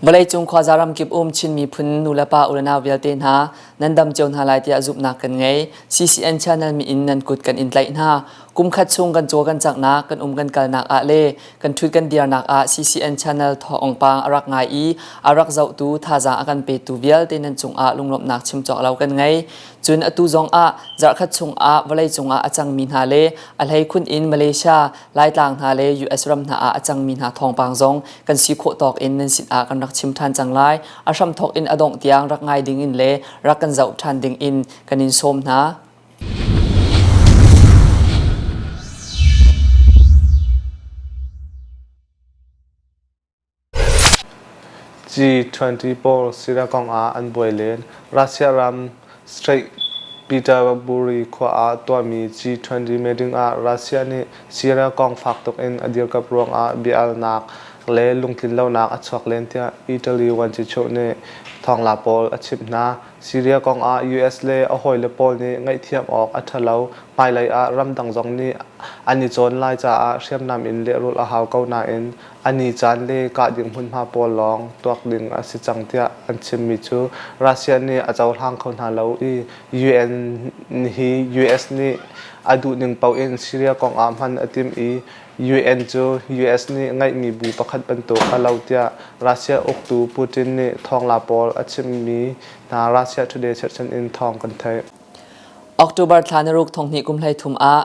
Vawleicung khuaza ramkip um Chin miphun nulepa ulenau vialte hna nan dam cio hna lai tiah zumhnak kan ngei. CCN channel mi in nan kut kan in tlaih hna. Kum khat chung kan caw kan caknak, kan um kan kalnak ah le kan ṭhut kan dirnak ah CCN channel thawngpang a rak ngai i a rak zohtu thazaang a kan petu vialte nan cungah lunglawmhnak chim cawk lo kan ngei. Cun atu zong ah zarhkhat chungah vawleicung ah a cangmi hna le a hleikhun in Malaysia, Laitlang hna le US ram hna ah a cangmi hna thawngpang zong kan si khawh tawk in nan sin ah kan rak chim ṭhan cang lai. A hramthawk in a dongh tiang rak ngai ding in le rak kan zoh ṭhan ding in kan in sawm hna. G20 pawl Syria kong ah an buai len. Russia ram St. Petersburg khua ah tuahmi G20 meeting ah Russia nih Syria kong fak tuk in a dirkamh ruangah bia-alnak le lungtlinlonak a chuak len tiah Italy vuanci nih thawngla pawl a chimh hna. Syria kong ah US le a hawile pawl nih ngaihthiam awk a ṭhalo. Hmailei ah ramdang zong nih an i cawn lai caah hriamnam in lehrulh a hau ko nain a ni caan le kah ding hmunhma pawl lawng tuak ding a si cang tiah an chimmi cu Russia nih a cohlang kho hna lo i UN hi US nih a duhning paoh in Syria kong ah hman a timh i UN cu US nih ngeihmi bu pakhat bantuk a lo tiah Russia uktu Putin nih thawngla pawl a chimmi hna Russia Today cherhchan in thawng kan theih. October thla ni ruk thong hnih kum hlei thum ah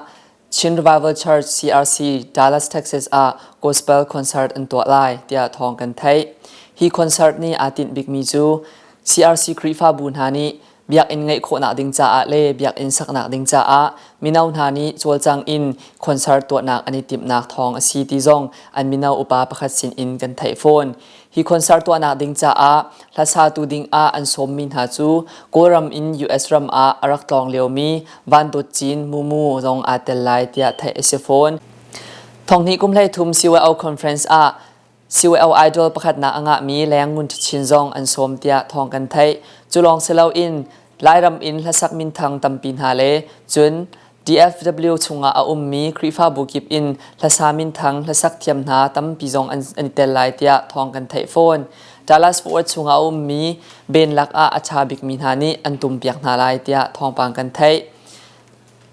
Chin Revival Church CRC Dallas, Texas ah gospel concert an tuah lai tiah thawng kan theih. Hi concert nih aa tinh bikmi cu CRC Khrihfabu hna nih biakinn ngeih khawhnak ding caah le biakinn saknak ding caah mino hna nih cawlcang in concert tuahnak an i timhnak thawng a si ti zong an mino upa pakhat sin in kan theih fawn. Hi concert tuahnak ding caah hlasatu ding ah an sawmmi hna cu Kawlram in US ram ah a rak tlawng liomi Van Dawt Cin Mumu zong aa tel lai tiah theih a si fawn. Thonghnih kum 13 CYO conference ah CYO Idol pakhatnak a ngahmi Leng Ngun Chin zong an sawm tiah thawng kan theih. Cu lawng si loin Lairam in hlasak minthang tampi hna le cun DFW chungah a ummi Khrihfabu kip in hlasa minthang hlasak thiam hna tampi zong an i tel lai tiah thawng kan theih fawn. Dallas Fort Worth chungah a ummi ben lakah a ṭha bikmi hna nih an tumpiak hna lai tiah thawngpang kan theih.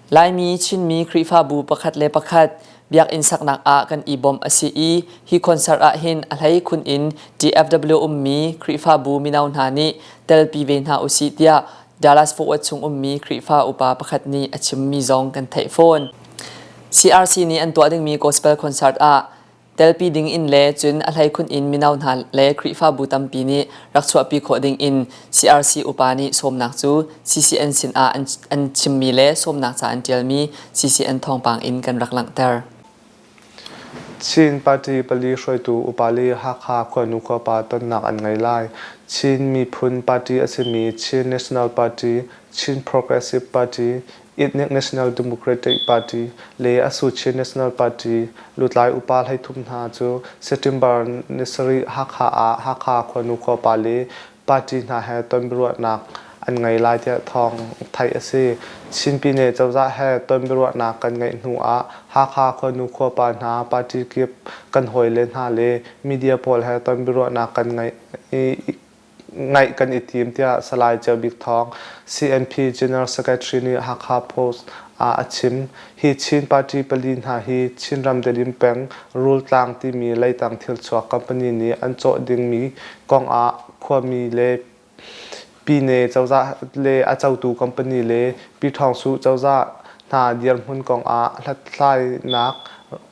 Laimi Chinmi Khrihfabu pakhat le pakhat biakinn saknak ah kan i bawmh a si i hi concert ah hin a hleikhun in DFW ummi Khrihfabu mino hna nih telpi ve hna usih tiah Dallas Fort Worth chung ummi Khrihfa upa pakhat nih a chimmi zong kan theih fawn. CRC nih an tuah dingmi gospel concert ah telpi ding in le cun a hleikhun in mino hna le Khrihfabu tampi nih rak chuahpi khawh ding in CRC upa nih sawmnak cu CCN sinah an chimmi le sawmnak ca an ṭialmi CCN thawngpang in kan rak langhter. Chin party pali hruaitu upa le Hakha khuanu khuapa tonnak an ngei lai. Chin miphun party a simi Chin National Party, Chin Progressive Party, Ethnic National Democratic Party le Asu Chin National Party lutlai upa 33 hna cu September ni sarih Hakha ah Hakha khuanu khuapa le party hna he tonbiaruahnak an ngei lai tiah thawng theih a si. Chin Pyine cozah he tonbiaruahnak kan ngeih hnu ah Hakha khuanu khuapa hna party kip kan hawile hna le media pawl he tonbiaruahnak kan ngeih i ngaih kan i tim tiah Salai Ceu Bik Thawng, CNP General Secretary nih Hakha Post ah a chim. Hi Chin party pali hna hi Chinram Tedim peng Rultlang timi leitang thilchuak company nih an cawh dingmi kong ah khuami le Pyine cozah le a cotu company le Pyithawngsuh cozah hna dirhmun kong ah hlathlainak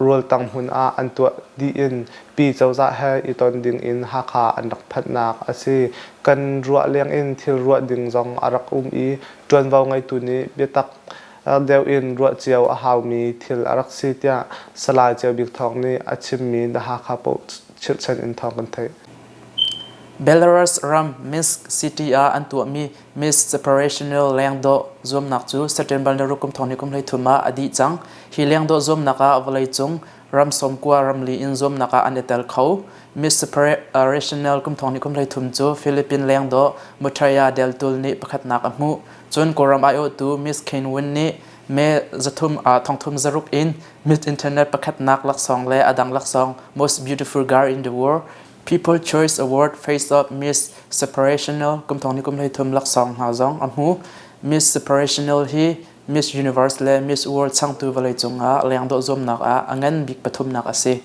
rawltang hmun ah an tuah dih in Pi cozah he i ton ding in Hakha an rak phanhnak a si. Kan ruah leng in thil ruah ding zong a rak um i ṭuanvo ngeitu nih biatak deuh in ruah cio a haumi thil a rak si tiah Salai Ceu Bik Thawng nih a chimmi The Hakha Post chirhchan in thawng kan theih. Belarus ram Minsk City ah an tuahmi Miss Separational lengdawh zuamnak cu September ni ruk kum thong hnih kum 13 ah a dih cang. Hi lengdawh zuamnak ah vawleicung ram sawmkua ramli in zuamnak ah an i tel kho. Miss Separational kum thong hnih kum 13 cu Philippine lengdawh Mutaya Del Tul nih pakhatnak a hmuh. Cun Kawlram aiawhtu Miss Kane Win nih me zathum thongthum zaruk in Miss Internet pakhatnak laksawng le a dang laksawng Most Beautiful Girl in the World. People Choice Award Face of Miss Separational kum thong ni kum 13 laksawng hna zong a hmu. Miss Separational hi Miss Universe le Miss World changtu vawleicung ah lengdawh zuamnak ah a ngan bik pathumnak a si.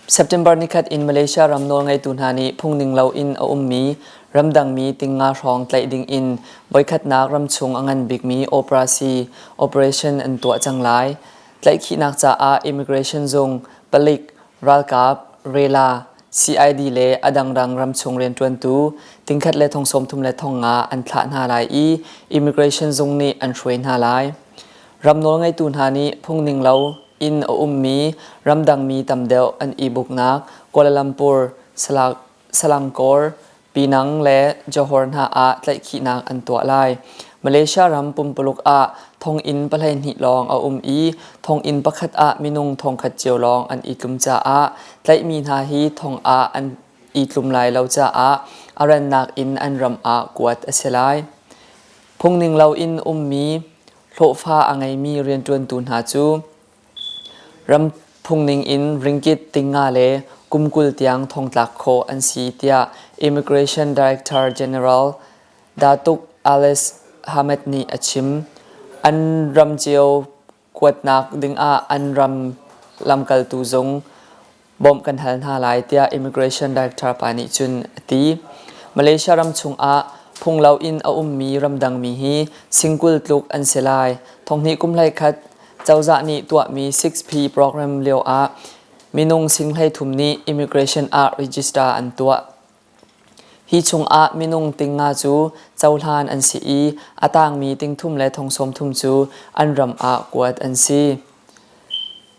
September nikhat in Malaysia ram nawlngeitu hna nih phungning loin a ummi ramdangmi tingnga hrawng tlaih ding in voikhatnak ramchung a ngan bikmi operasi operation an tuah cang lai. Tlaihkhihnak caah immigration zung, palik, ralkap, rela, CID le a dangdang ramchung rianṭuantu tingkhat le thong sawm thum le thong nga an thlah hna lai i immigration zung nih an hruai hna lai. Ram nawlngeitu hna nih phungning lo in a ummi ramdangmi tam deuh an i buknak Kuala Lumpur, Selangor, Pinang le Johor hna ah tlaihkhihnak an tuah lai. Malaysia ram pumpuluk ah thonginn 12 lawng a um i thonginn pakhat ah minung thongkhat cio lawng an i tlum caah tlaihmi hna hi thong ah an i tlum lai lo caah a rannak in an ram ah kuat a si lai. Phungning loin ummi hlawhfa a ngeimi rianṭuantu hna cu ram phungning in ringgit tingnga le kum 20 tiang thongtlak khawh an si tiah Immigration Director General Datuk Alice Hamed nih a chim. An ram cio kuatnak dingah an ram lamkaltu zung bawmh kan hal hna lai tiah Immigration Director pa nih cun a ti. Malaysia ram chungah phunglo in a ummi ramdangmi hi singkul tluk an si lai. Thonghnih kum 11 cozah nih tuahmi 6P program lio ah minung sing 13 nih immigration ah register an tuah. Hi chungah minung tingnga cu cohlan an si i a tangmi tingthum le thong sawmthum cu an ram ah kuat an si.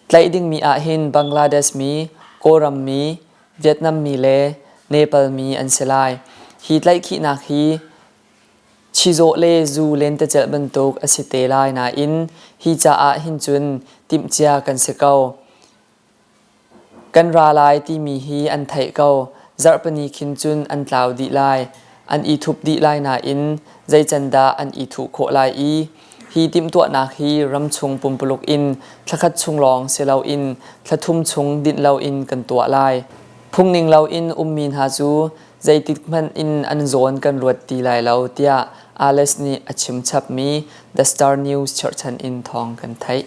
Tlaih dingmi ahhin Bangladesh mi, Kawlram mi, Vietnam mi le Nepal mi an si lai. Hi tlaihkhihnak hi chizawh le zu lentecelh bantuk a si te lai nain hi caah hin cun timhcia kan si ko. Kan ra lai timi hi an theih ko. Zarhpini khin cun an tlau dih lai. An i thup dih lai nain zei can dah an i thuh khawh lai i hi timhtuahnak hi ramchung pumpuluk in thlakhat chung lawng si loin thlathum chung dinh loin kan tuah lai. Phungning loin ummi hna cu zeitik hmanh in an zawn kan ruat ti lai lo tiah Alex nih a chim chapmi The Star News cherhchan in thawng kan theih.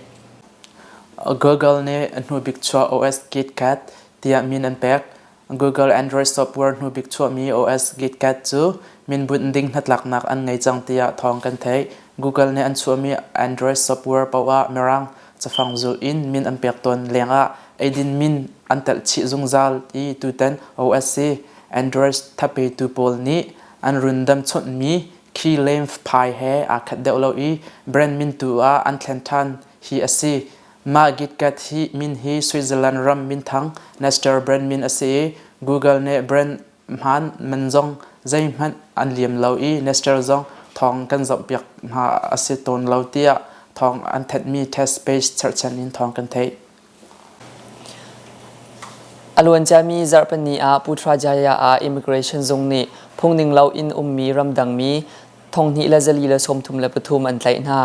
Google nih a hnubik chuah OS KitKat tiah min an pek. Google Android software hnubik chuahmi OS KitKat cu minbunh ding hnatlaknak an ngei cang tiah thawng kan theih. Google nih an chuahmi Android software paoh ah Mirang cafang zulh in min an pek tawn lengah eidin min an telh chih zungzal i tutan OS hi Android thapetu pawl nih an rundam chawnhmi key length phai he aa khat deuh lo i brand min tu ah an thlen ṭhan hi a si. Mah KitKat hi min hi Switzerland ram minthang Nestor brand min a si i Google nih brand hmaan man zong zeihmanh an liam lo i Nestor zong thawng kan zohpiak hna a si tawn lo tiah thawng an thanhmi test page cherhchan in thawng kan theih. A luanciami zarhpini ah Putrajaya ah immigration zung nih phungning loin ummi ramdangmi 2 le 4 le 33 an tlaih hna.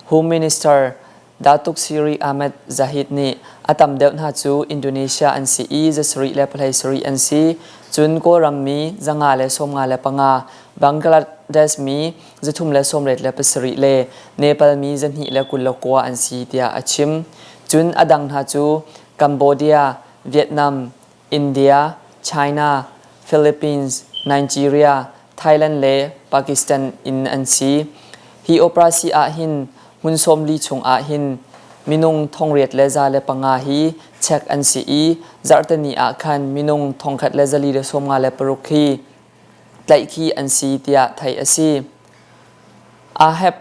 Home Minister Datuk Seri Ahmad Zahid nih a tam deuh hna cu Indonesia an si i 7 le 17 an si. Cun Kawlram mi 555, Bangladesh mi 387 le Nepal mi 229 an si tiah a chim. Cun a dang hna cu Cambodia, Vietnam, India, China, Philippines, Nigeria, Thailand le Pakistan in an si. Hi operasi ah hin hmun 40 chung ah hin minung 85 hi check an si i zarhteni ah khan minung 1456 hi tlaihkhih an si tiah theih a si. Ahab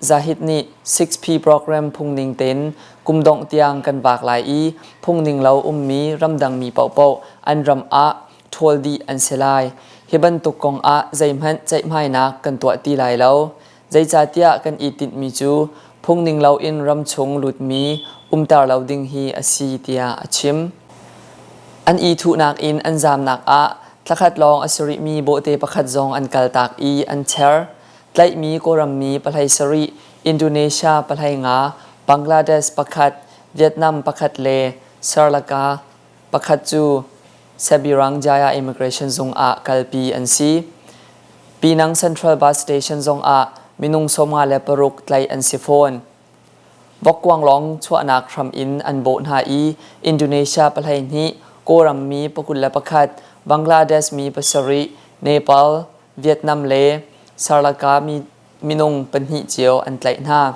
Zahid nih 6P program phungning tein kum dongh tiang kan vak lai i phungning lo ummi ramdangmi paohpaoh an ram ah ṭhawl dih an si lai. Hi bantuk kong ah zeihmanh ceihmainak kan tuah ti lai lo. Zeicahtiah kan i tinhmi cu phungning loin ramchung lutmi umter lo ding hi a si tiah a chim. An i thuhnak in an zamnak ah thlakhat lawng a si rihmi bawhte pakhat zong an kaltak i an cher. Tlaihmi Kawlrammi pahlei sarih, Indonesia pahlei nga, Bangladesh pakhat, Vietnam pakhat le Sri Lanka pakhat cu Seberang Jaya Immigration zung ah kalpi an si. Pinang Central Bus Station zong ah minung 56 tlaih an si fawn. Vokkuanglawng chuahnak hram in an bawh hna i Indonesia 12, Kawlram mi 21, Bangladesh mi pasarih, Nepal, Vietnam le Sri Lanka mi minung pahnih cio an tlaih hna.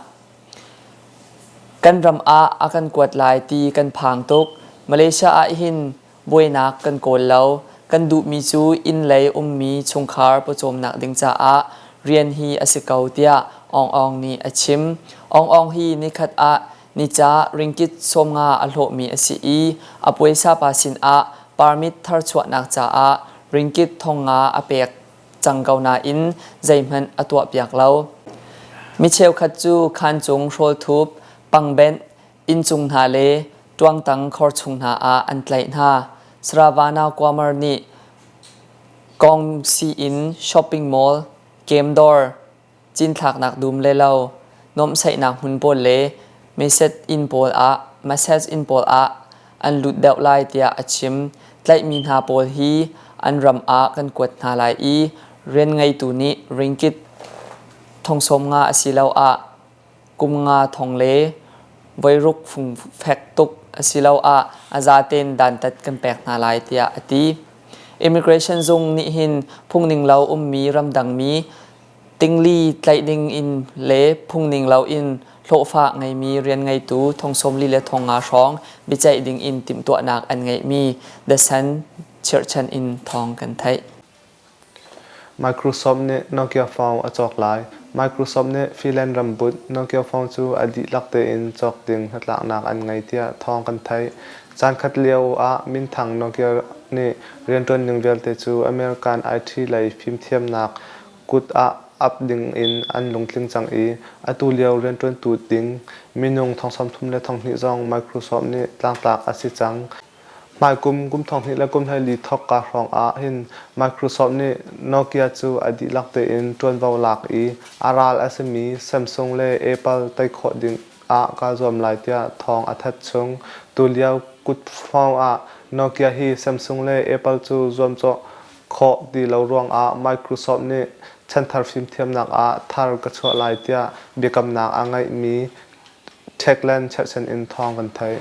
Kan ram ah a kan kuat lai ti kan phang tuk. Malaysia ah hin buainak kan kawl lo. Kan duhmi cu inn lei ummi chungkhar pawcawmnak ding caah rian hi a si ko tiah Aung Aung nih a chim. Aung Aung hi nikhat ah nica ringkit 50 a hlawhmi a si i a puaisa pa sinah permit tharchuahnak caah ringkit 5,000 a pek cang ko nain zeihmanh a tuahpiak lo. Mi cheukhat cu khaan cung hrawlthup, pangbenh, inncung hna le ṭuangtang khor chung hna ah an tlaih hna. Saravana Kumar nih Kongsi inn, shopping mall, game dawr, cinthlaknak dum le lo, nuamhsaihnak hmun pawl le meset inn pawl ah massage inn pawl ah an lut deuh lai tiah a chim. Tlaihmi hna pawl hi an ram ah kan kuat hna lai i rian ngeitu nih ringkit 50,000 asiloah kum nga thong le voiruk fungfek tuk asiloah a zaten dantat kan pek hna lai tiah a ti. Immigration zung nih hin phungning lo ummi ramdangmi tingli tlaih ding in le phungning lo in hlawhfa ngeimi rian ngeitu thong 40 le 50 hrawng biaceih ding in timhtuahnak an ngeihmi The Sun chirhchan in thawng kan theih. Microsoft nih Nokia phone a cawk lai. Microsoft nih Finland rambunh Nokia phone cu a dihlak tein cawk ding hnatlaknak an ngei tiah thawng kan theih. Caankhat lio ah minthang Nokia nih rianṭuan ning vialte cu American IT lei fimthiamnak kut ah ap ding in an lungtling cang i atu lio rianṭuantu ding minung 32,000 zong Microsoft nih tlangtlak a si cang. Hmaikum kum 2024 thawkka hrawng ah hin Microsoft nih Nokia cu a dihlak tein ṭuanvo lak i a ral a simi Samsung le Apple tei khawh ding ah kaa zuam lai tiah thawng a that chung. Tulio kutfawng ah Nokia hi Samsung le Apple cu zuamcawh khawh ti lo ruangah Microsoft nih chanthar fimthiamnak ah thar ka chuah lai tiah biakamnak a ngeihmi Techland cherhchan in thawng kan theih.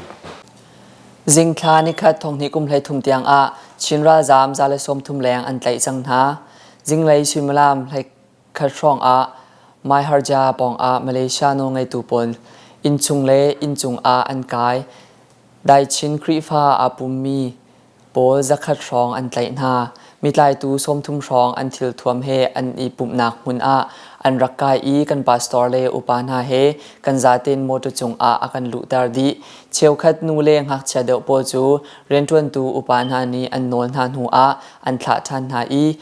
Zingthla nikhat thonghnih kum 13 tiang ah Chin ralzaam 130 leng an tlaih cang hna. Zinglei suimilam 11 hrawng ah Maiharja pawng ah Malaysia nawlngeitu pawl innchung le inncung ah an kai. Daichin Khrihfa aa pummi pawl 100 hrawng an tlaih hna. Mitlaitu 30 hrawng an thilthuam he an i pumhnak hmun ah an rak kai i kan pastor le upa hna he kan zaten motor cungah a kan luhter dih. Cheukhat nu le ngakchia deuh pawl cu rianṭuantu upa hna nih an nawl hna hnu ah an thlah ṭhan hna i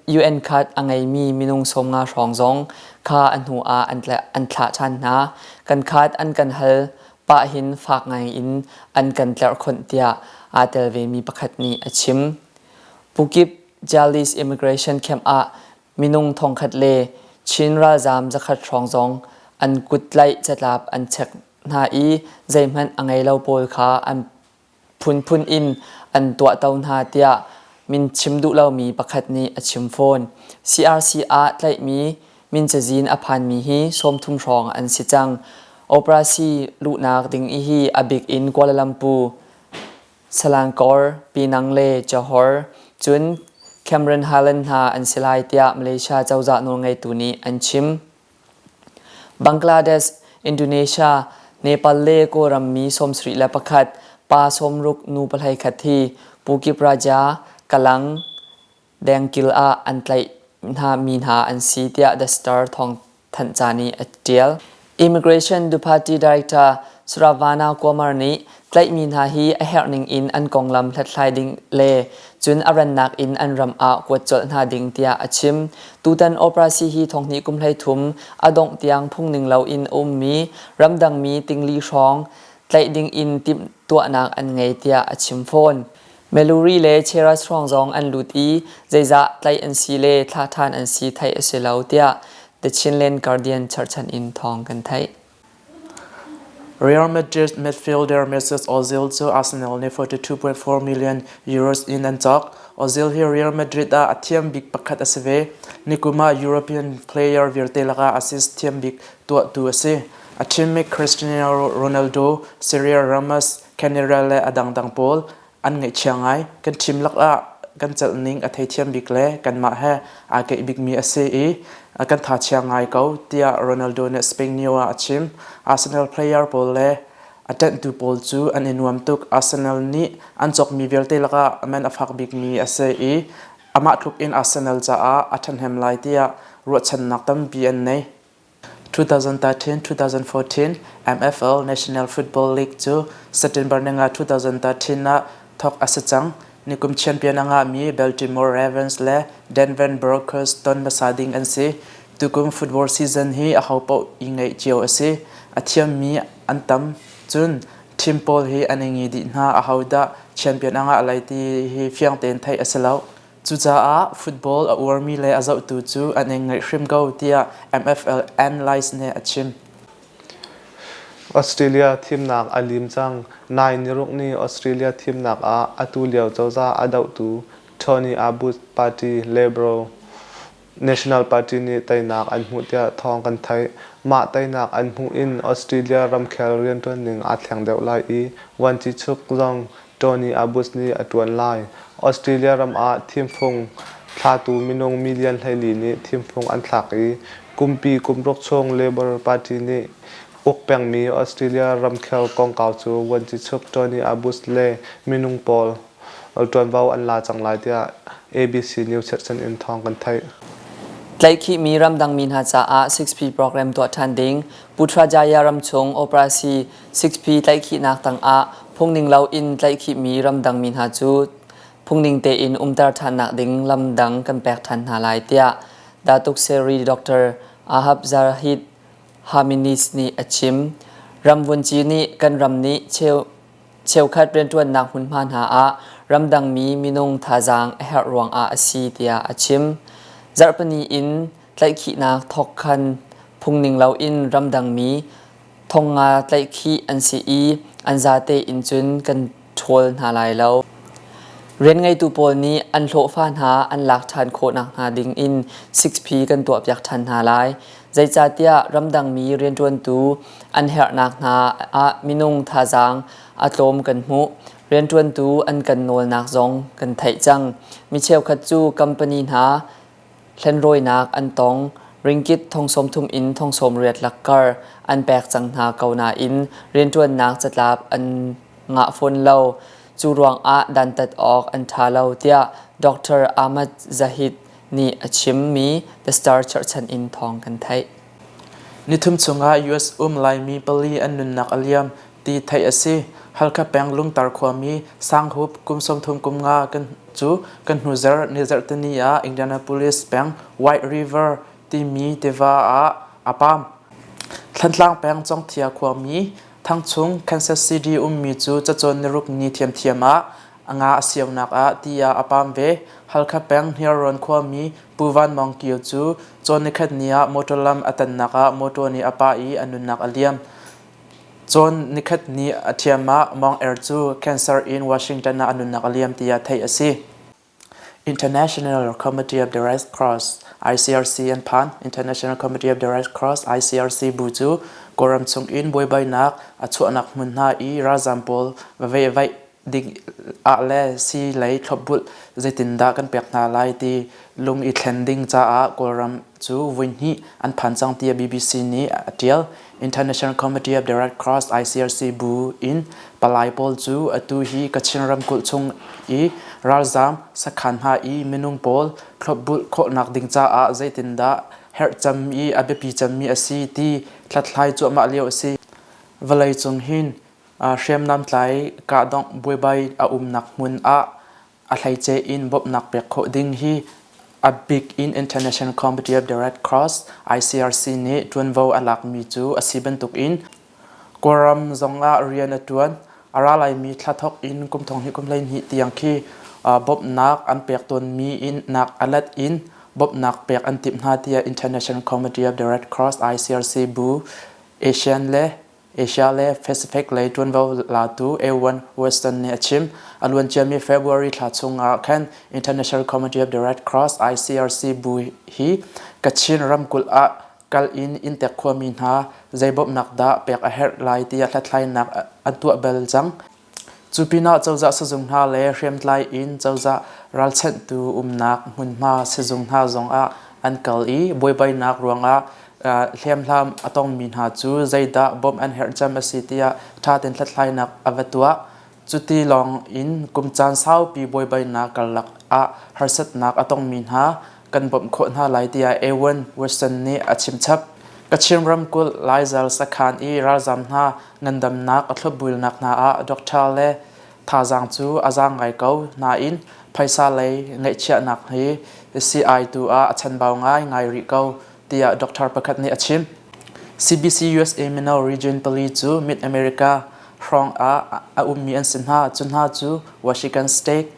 UN card a ngeimi minung 50 hrawng zong kha a hnu ah an thlah ṭhan hna. Kan card an kan hal pah hin fak ngai in an kan tlerhkhonh tiah aa tel vemi pakhat nih a chim. Pukip Jalis Immigration Camp ah minung 1,000 le Chin ralzaam 100 hrawng zong an kut tlaih catlap an check hna i zeihmanh a ngei lo pawl kha an phunphun in an tuahto hna tiah min chim duh lomi pakhat nih a chim fawn. CRC ah tlaihmi min cazin a phanmi hi 30 hrawng an si cang. Operasi luhnak ding i hi a bik in Kuala Lumpur, Selangor, Penang le Johor, cun Cameron Highland hna an si lai tiah Malaysia cozah nawlngeitu nih an chim. Bangladesh, Indonesia, Nepal le Kawlram mi 71, pa 60 nu 21 hi Pukip Raja, Kalang, Dengkil ah an tlaih hna mi hna an si tiah The Star thawngthanhca nih a ṭial. Immigration Deputy Director Suravana Kumar nih tlaihmi hna hi a herh ning in an konglam hlathlai ding le cun a rannak in an ram ah kuat colh hna ding tiah a chim. Tutan operasi hi 12 kum 13 a dongh tiang phungning loin a ummi ramdangmi tingli hrawng tlaih ding in timhtuahnak an ngei tiah a chim fawn. Meluri le Cheras hrawng zong an lut i zeizah tlaih an si le thlah ṭhan an si theih a si lo tiah The Chinland Guardian cherhchan in thawng kan theih. Real Madrid midfielder Mesut Ozil cu Arsenal nih 42.4 million euros in an cawk. Ozil hi Real Madrid ah a thiam bik pakhat a si ve. Nikum ah European player vialte lakah assist thiam bik tuahtu a si. A teammate Cristiano Ronaldo, Sergio Ramos, Canera le a dangdang pawl an ngaihchia ngai. Kan team lakah kan celh ning a theithiam bik le kanmah he aa keih bikmi a si i kan thachia ngai ko tiah Ronaldo nih Spain Neo ah a chim. Arsenal player pawl le a ṭanhtu pawl cu an i nuam tuk. Arsenal nih an cawkmi vialte lakah man a fak bikmi a si i amah tluk in Arsenal caah a ṭhahnem lai tiah ruahchannak tampi an nei. 2013-2014 MFL National Football League cu September ninga 2013 ah thawk a si cang. Nikum champion a ngahmi Baltimore Ravens le Denver Broncos ton hmasa ding an si. Tukum football season hi ahopaoh i ngaih cio a si. A thiammi an tam. Cun team pawl hi an i ngi dih hna. Ahodah champion a ngah lai ti hi fiang tein theih a si lo. Cucaah football a uarmi le a zohtu cu an i ngaih hrim ko tiah MFL analyst nih a chim. Australia thimnak a lim cang. Nai niruk ni Australia thimnak ah atu lio cozah a dohtu Tony Abbott party Liberal National Party nih teinak an hmuh tiah thawng kan theih. Mah teinak an hmuh in Australia ramkhel rianṭuan ning aa thleng deuh lai i vuancichuk zong Tony Abbott nih a ṭuan lai. Australia ram ah thimfung thlatu minung million 14 nih thimfung an thlak i kumpi kumruk chung Labor Party nih uk pengmi Australia ramkhel kongkau cu vuancichuk Tony Abbott le minung pawl ṭuanvo an la cang lai tiah ABC News cherhchan in thawng kan theih. Tlaihkhihmi ramdangmi hna caah 6P program tuah ṭhan ding Putrajaya ramchung operasi 6P tlaihkhihnak tangah phungning loin tlaihkhihmi ramdangmi hna cu phungning tein umter ṭhannak ding lam dang kan pek ṭhan hna lai tiah Datuk Seri Dr. Ahab Zahid Haminis nih a chim. Ramvunci nih kan ram nih cheu cheukhat rianṭuannak hmunhma hna ah ramdangmi minung thazaang a herh ruangah a si tiah a chim. Zarhpini in tlaihkhihnak thawk khan phungning loin ramdangmi thongnga tlaihkhih an si i an zate in cun kan ṭhawl hna lai lo. Rian ngeitu pawl nih an hlawhfa hna an lak ṭhan khawh nakhnga ding in 6P kan tuahpiak ṭhan hna lai. Zeicahtiah ramdangmi rianṭuantu an herhnak hna ah minung thazaang a tlawm kan hmuh. Rianṭuantu an kan nawlnak zong kan theih cang. Mi cheukhat cu company hna hlenrawinak an tong. Ringkit thong 30 in thong 80 lakkar an pek cang hna ko nain rianṭuannak catlap an ngah fawn lo. Cu ruangah dantat awk an ṭha lo tiah Dr. Ahmad Zahid nih a chimmi The Star cherhchan in thawng kan theih. Nithum chungah US um Laimi pali an nunnak a liam ti theih a si. Halkha peng Lungtar khuami Sanghup kum 30 kum nga kan cu kan hnu zarh ni zarhteni ah Indianapolis peng White River timi tiva ah a pam. Thlantlang peng Congthia khuami Thangchung Kansas City ummi cu cacawn niruk ni thiamthiam ah a nga a sionak ah ti ah a pam ve. Halkha peng Hniarrawn khuami Pu Van Mawng Kio cu cawn nikhat ni ah motor lam a tannak ah motor nih a pah i a nunnak a liam. Cawn nikhat ni a ṭhiam ah Mawng Er cu cancer in Washington ah a nunnak a liam tiah theih a si. International Committee of the Red Cross ICRC an phan. International Committee of the Red Cross ICRC bu cu Kawlram chung in buaibainak a chuahnak hmun hna i ralzaam pawl va vehvaih ding ah le sii lei thlopbulh zeitindah kan pek hna lai ti lung i thlen ding caah Kawlram cu voihnih an phan cang tiah BBC nih a ṭial. International Committee of the Red Cross ICRC bu in palai pawl cu atu hi Kachin ramkulh chung i ralzaam sakhan hna i minung pawl thlopbulh khawhnak ding caah zeitindah herh cem i a biapi cemmi a si ti hlathlai cuahmah lio a si. Vawleicung hin Hriamnam tlai kahdongh buaibai a umnak hmun ah a hleice in bawmhnak pek khawh ding hi a bik in International Committee of the Red Cross ICRC nih ṭuanvo a lakmi cu a si bantukin Kawlram zongah rian a ṭuan. A ra laimi thla thawk in kum thong hnih kum 12 tiang khi bawmhnak an pek tawnmi in nak a let in bawmhnak pek an timh hna tiah International Committee of the Red Cross ICRC bu ASEAN le Asia le Pacific lei ṭuanvo latu A1 Weston nih a chim. A luanciami February thla chung ah khan International Committee of the Red Cross ICRC bu hi Kachin ramkulh ah kal in inntek khuami hna zei bawmhnak dah pek a herh lai tiah hlathlainak an tuah bal cang. Cu pinah cozah sizung hna le hriamtlai in cozah ralchanhtu umnak hmunhma sizung hna zongah an kal i buaibainak ruangah hliamhlam a tongmi hna cu zeidah bawmh an herh cem a si tiah ṭha tein hlathlainak a va tuah. Cuti lawng in kum caan saupi buaibainak karlak ah harsatnak a tongmi hna kan bawmh khawh hna lai tiah Ewan Wilson nih a chimchap. Kachin ramkulh Laizel sakhan i ralzam hna ngandamnak a thlopbulnak hna ah doctor le thazaang cu a zaang ngai ko nain phaisa lei ngaihchiahnak hi sii tu ah a chanbau ngaingai rih ko tiah doctor pakhat nih a chim. CBC USA Mino Region pali cu Mid America hrawng ah a ummi an si hna. Cu hna cu Washington State,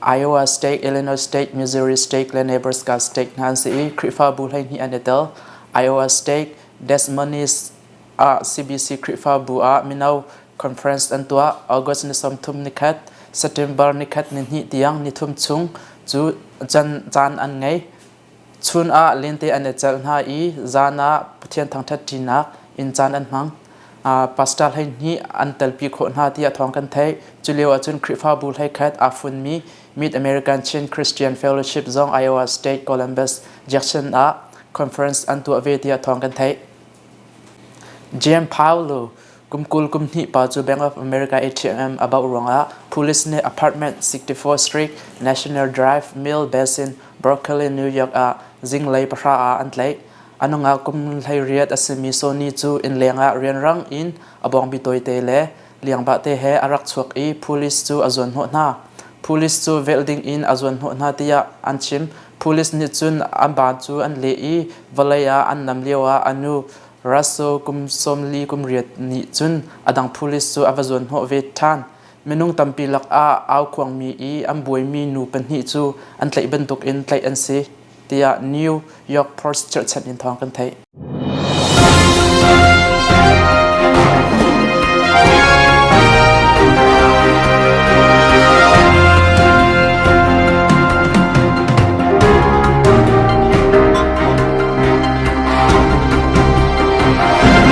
Iowa State, Illinois State, Missouri State le Nebraska State hna an si i Khrihfabu 12 an i tel. Iowa State, Des Moines ah CBC Khrihfabu ah mino conference an tuah. August ni 30 nikhat, September nikhat ni hnih tiang nithum chung cu caan an ngei. Chun ah lente an i celh hna i zan ah Pathian thangṭhat ṭinak inn caan an hmang. Pastor 12 an telpi khawh hna tiah thawng kan theih. Cu lio ahcun Khrihfabu 11 aa funmi Mid American Chin Christian Fellowship zong Iowa State Columbus Jackson ah conference an tuah ve tiah thawng kan theih. James Paolo kum 20 kum hnih pa cu Bank of America ATM a bauh ruangah police nih apartment 64 Street, National Drive, Mill Basin, Brooklyn, New York ah zinglei pahra ah an tlaih. A nungak kum 18 a simi Sony cu innleng ah rianrang in a bawngbi tawite le liangbah te he a rak chuak i police cu a zuanhnawh hna. Police cu velh ding in a zuanhnawh hna tiah an chim. Police nih cun an baan cu an leh i vawlei ah an nam lioah a nu Russell kum 48 nih cun a dang police cu a va zuanhnawh ve ṭhan. Minung tampi lakah aukhuangmi i an buaimi nu pahnih cu an tlaih bantukin tlaih an si, tiah New York Post cherhchan in thawng kan theih.